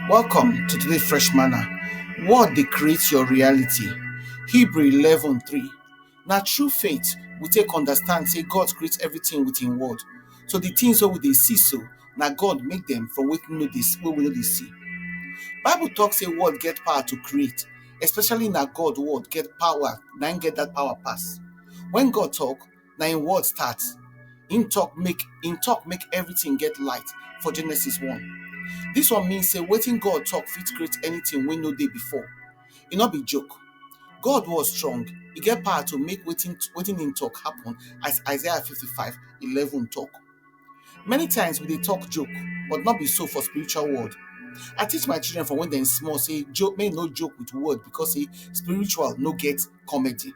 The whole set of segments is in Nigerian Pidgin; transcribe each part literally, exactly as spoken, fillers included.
Welcome to today's Fresh Manna. Word dey create your reality. Hebrew eleven three. Na through faith we take understand say God create everything with im word. So the things wey we dey see so, na God make dem from wetin no dey wey we no dey see. Bible talk say word get power to create, especially na God word get power, na im get that power pass. When God talk, na im word start. Im talk make im talk make everything get light for Genesis one. This one mean say wetin God talk fit create anything wey no dey before. E no be joke. God word strong. E get power to make wetin wetin im talk happen, as Isaiah fifty-five eleven talk. Many times we dey talk joke, but no be so for spiritual world. I teach my children from when dem small say joke make no joke with word, because say spiritual no get comedy.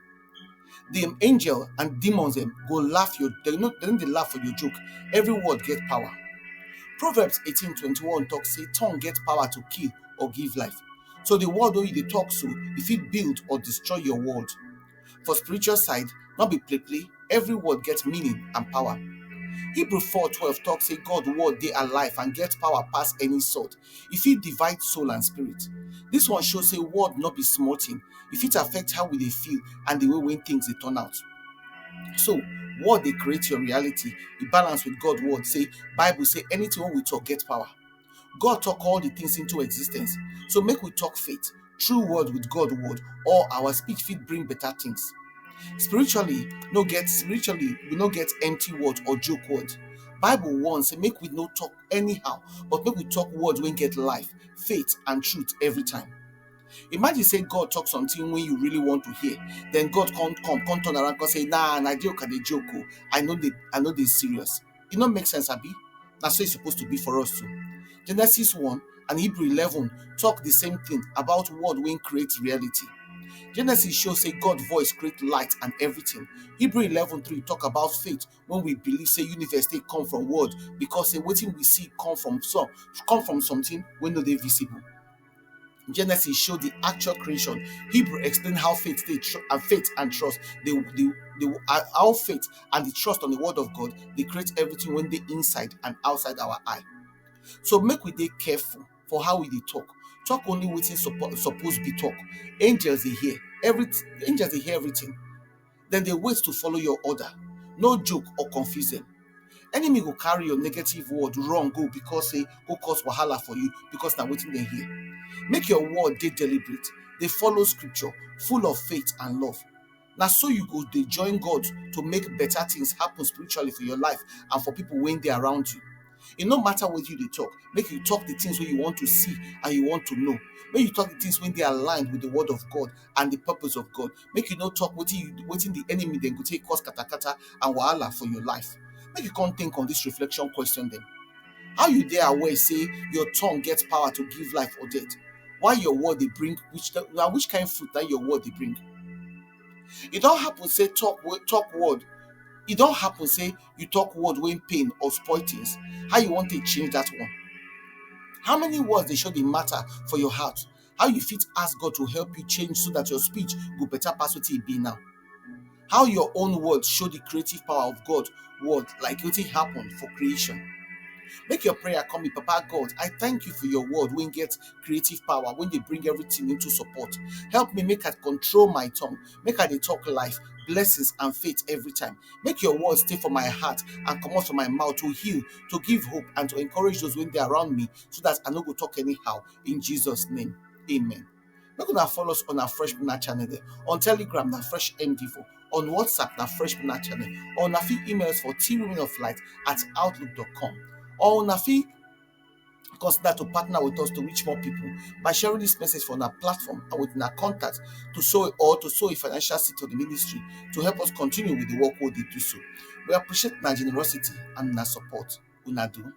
The angel and demons dem go laugh your dem no dem dey laugh for your joke. Every word get power. Proverbs eighteen twenty-one talk say tongue get power to kill or give life. So the word wey you dey talk so, e fit build or destroy your world. For spiritual side, no be play play. Every word get meaning and power. Hebrew four twelve talk say God word dey alive and get power pass any sword. E fit divide soul and spirit. This one show say word no be small thing. E fit affect how we dey feel and the way wey things dey turn out. So, word dey create your reality. E balance with God word. Say Bible say anything wey we talk get power. God talk all the things into existence. So make we talk faith. True word with God word, or our speech fit bring better things. Spiritually, no get spiritually we no get empty word or joke word. Bible warn say make we no talk anyhow, but make we talk word wey get life, faith and truth every time. Imagine say God talk something wey you really want to hear, then God come come come turn around come say, "Nah, na joke I dey joke o. I no dey I no dey serious." E no make sense, abi? Na so e suppose to be for us too. Genesis one and Hebrew eleven talk the same thing about word wey create reality. Genesis show say God voice create light and everything. Hebrew eleven three talk about faith when we believe say universe take come from word, because say wetin we see come from some come from something wey no dey visible. Genesis show the actual creation. Hebrew explain how faith dey tr- and faith and trust dey dey dey uh, how faith and the trust on the word of God dey create everything wey dey inside and outside our eye. So make we dey careful for how we dey talk. Talk only wetin suppo- suppose be talk. Angels dey hear every angels dey hear everything. Dem dey wait to follow your order. No joke or confuse dem. Enemy go carry your negative word run go because say go cause wahala for you because na wetin dem hear. Make your word dey deliberate, dey follow scripture, full of faith and love. Na so you go dey join God to make better things happen spiritually for your life and for people wey dey around you. E no matter wetin you dey talk, make you talk the things wey you want to see and you want to know. Make you talk the things wey dey aligned with the word of God and the purpose of God. Make you no talk wetin you wetin the enemy dem go take cause katakata and wahala for your life. Make you come think on this reflection question dem. How you dey aware say your tongue get power to give life or death? Why your word dey bring which na which kind fruit that your word dey bring? E don happen say talk wey talk word e don happen say you talk word wey pain or spoil things. How you wan take change that one? How many words dey show the matter for your heart? How you fit ask God to help you change so that your speech go better pass wetin e be now? How your own word show the creative power of God word, like wetin happen for creation? Make your prayer come be, "Papa God, I thank you for your word wey get creative power, wey dey bring everything into support. Help me make I control my tongue, make I dey talk life, blessings and faith every time. Make your word stay for my heart and comot from my mouth to heal, to give hope and to encourage those wey dey around me, so that I no go talk anyhow." In Jesus name, amen. Make una follow us on our Fresh Puna channel there. On Telegram na Fresh M D four, on WhatsApp na Fresh Puna channel, or una fit email us for T Women of Light at outlook dot com, or una fit consider to partner with us to reach more people by sharing this message for our platform and with our contact to sow or to sow a financial seed to the ministry to help us continue with the work we dey do so. We appreciate our generosity and our support. Una do.